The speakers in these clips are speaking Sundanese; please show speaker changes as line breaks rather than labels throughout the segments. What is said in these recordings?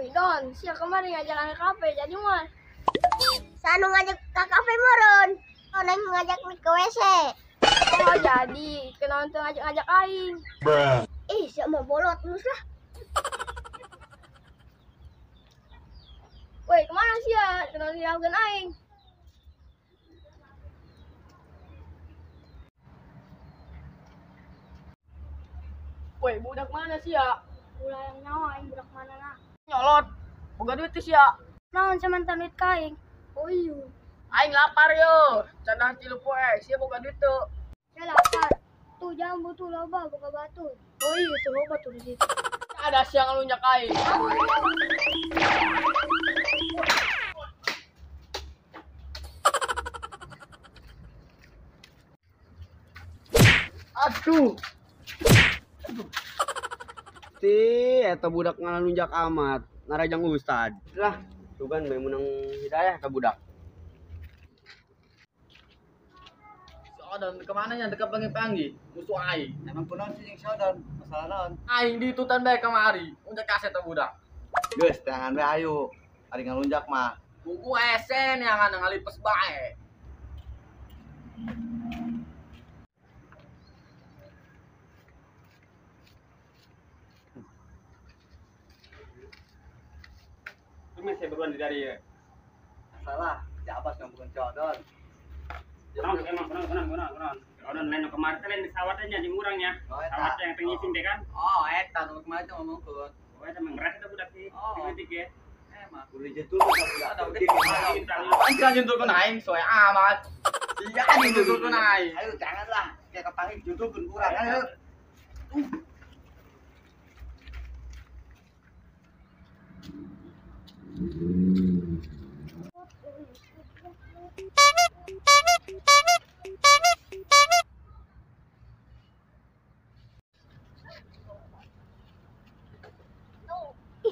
Woi Don, sia kemarin ngajak ke kafe jadi mah.
Sanu ngajak ke kafe meureun. Oh, neng ngajak ke WC.
Oh jadi, kenaon teu ngajak-ngajak aing.
Bruh.
Ih, sia mah bolot terus lah.
Woi, kemana sia? Kenaon ninggalkeun aing?
Woi, budak mana sia?
Ulah yang nyawa aing budak mana nah.
Nyolot. Boga duit teh sia.
Naon samantan duit ka aing? Oh iya.
Aing lapar yo. Cenah 3 poe, sia boga duit teu.
Sia lapar. Tuh jambu tuh loba boga batu. Oh iya tuh loba tuh di situ.
Ada sia ngalunjak aing.
Aduh. Aduh. Ti eta budak ngalunjak amat, ngarajang ustad. Lah, tuh kan bae menang hidayah ka budak.
Si Odon kemana nya dekat panggil-panggil? Musuh aing.
Emang kunaon sih jeung si Odon? Masalah naon?
Aing ditutan bae kamari, unjak kaset eta budak.
Geus teangan bae ayo. Ari ngalunjak mah.
Buku esen yang ngalipes bae.
Saya beruan di dari ya.
Salah, si Abbas yang bukan si Odon.
Tenang, emang tenang. Odon lain kemarin lain di sawatnya jeung urang nya.
Oh, eta.
Sawat yang tengising deh kan.
Oh, eta nu kemarin teh ngomongkeun.
Oh, eta mah ngeras eta budak sih.
Oh.
Titik ya.
Emang.
Kudu jentul ka budak.
Ada udah. Apaan jentulkeun aing soe amat. Sia jentulkeun aing.
Ayo janganlah, kayak kepanggil jentulkeun kurang ayo.
Ih,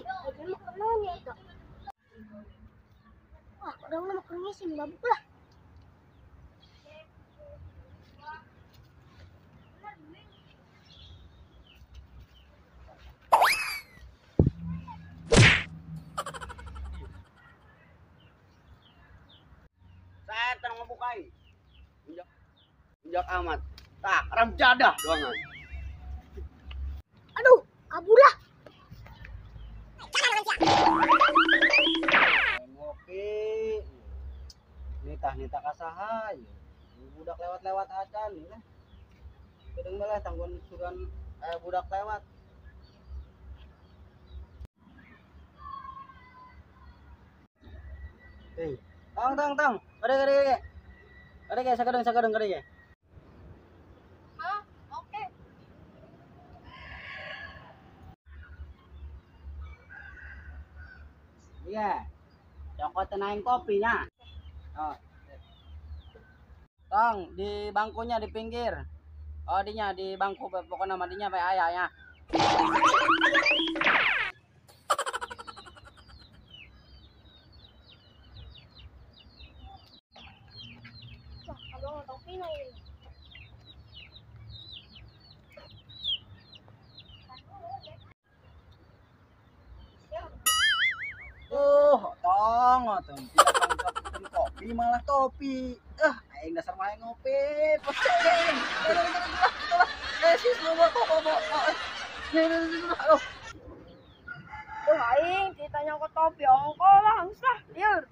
aing mah kunaon ya itu. Wah, urang mah keur ngising babuk lah.
Saya tenang ngebukain. Unjak amat. Tak, ram jadah doangan.
Aduh, kabur lah.
Ngopi. Nitah-nitah kasaha ieu. Budak lewat-lewat acan lah. Kedeung bae lah tangguan sugan budak lewat. Tong. Kade. Kade sakadeng kade.
Hah? Oke.
Iya. Cokot tenangin kopinya. Oh. Tong, di bangkunya di pinggir. Oh, dinya di bangku pokoknya mah dinya bae aya nya.
Wah, abang topi na ini.
Tong, tidak kopi malah topi. Aing dasar mah ngopi. Pusing. Aduh.
Tuh aing ditanya ke topi ongko lah, geus lah, lieur.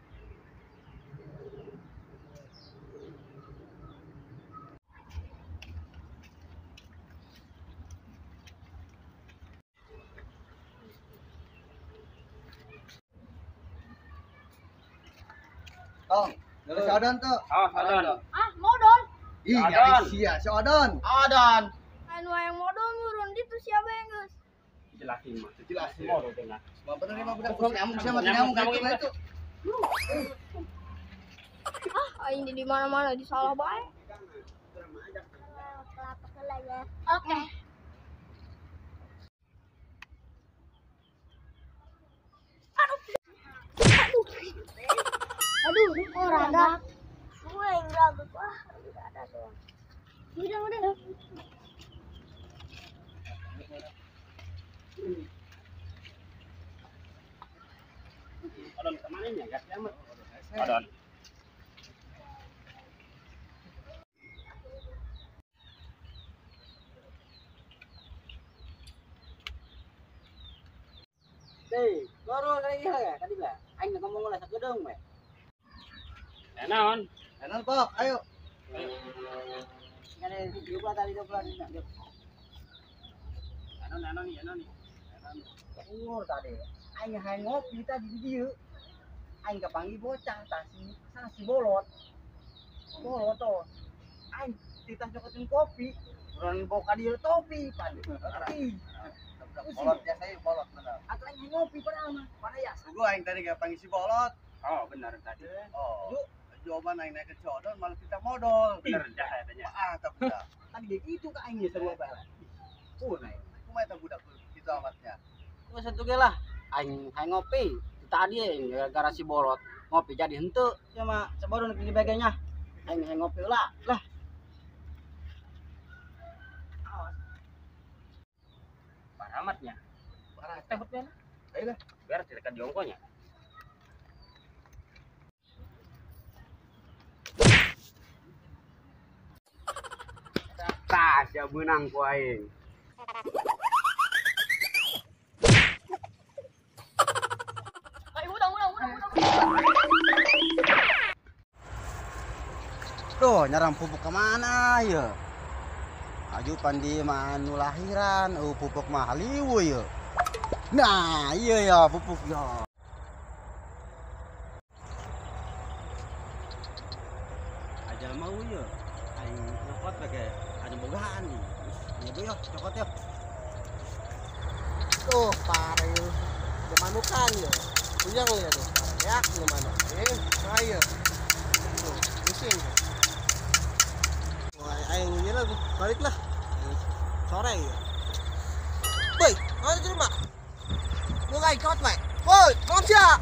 Tong, dari si Odon tuh.
Oh, Odon.
Ah, modon.
Ih, nyari sia si Odon.
Odon.
Anu yang modon murun ditu siapa yang geus?
Jelasin mah.
Jelasin.
Moro teh nah.
Semua bener nih mah budak nyamuk sia mah nyamuk itu itu.
Ah, aing di mana-mana disalah bae.
Kelapa heula ya.
Oke. Aduh.
Aduh. Aduh, oh rada. Gue yang ragu. Wah, udah ada doang. Udah.
Odon.
Deh, baru lagi ya tadi lah. Aing ngomong lah sakedeung we.
Naon?
Naon, Pok? Ayo. Ngene juga tadi dua bulan ini.
Naon nih, naon nih.
Umur tadi. Aing hayang ngopi tadi di dieu. Aing kapanggih bocah tah si si bolot. Bolot to. Aing titah nyokotin kopi. Urang bawa ka dieu topi pan. Ih.
Bolot biasa ya bolot benar.
Atau aing ngopi padahal mah, pada ya.
Gua aing tadi gak panggil si bolot.
Oh, benar tadi.
Oh. Jawaban aing naik ke codon malah kita modal.
Bener dah katanya.
Ah, tak budak.
Tadi kayak gitu ka aing seru apa lah. Oh, naik.
Kumaha eta budak kitu amatnya.
Geus atuh ge lah. Aing hayang ngopi. Tadi aing gara-gara si bolot ngopi jadi henteu. Ya mah sabodo nu dibagainya. Aing hayang ngopi lah. Lah.
Parah amatnya. Parah teh hotnya.
Ayo lah.
Biar tidak diongkonya.
Tas ya beunang ku aing.
Ayo udah.
Tuh, nyarang pupuk kemana ya? Aju pandi mah anu lahiran, pupuk mah haliwu ya. Nah, iya ya pupuk ya. Aja mau ya. Aing nyokot pakai anu bogaan nih. Iya yo, cokot yo.
Tuh, pare yo. Jemanukan yo. Puyeng ya tuh. Ya, gimana? Saya. Tuh, pusing. Wah, aing ini lah balik lah. Sore ya. Woi, mana di rumah? Lu lagi kot, Pak. Woi, kon sia.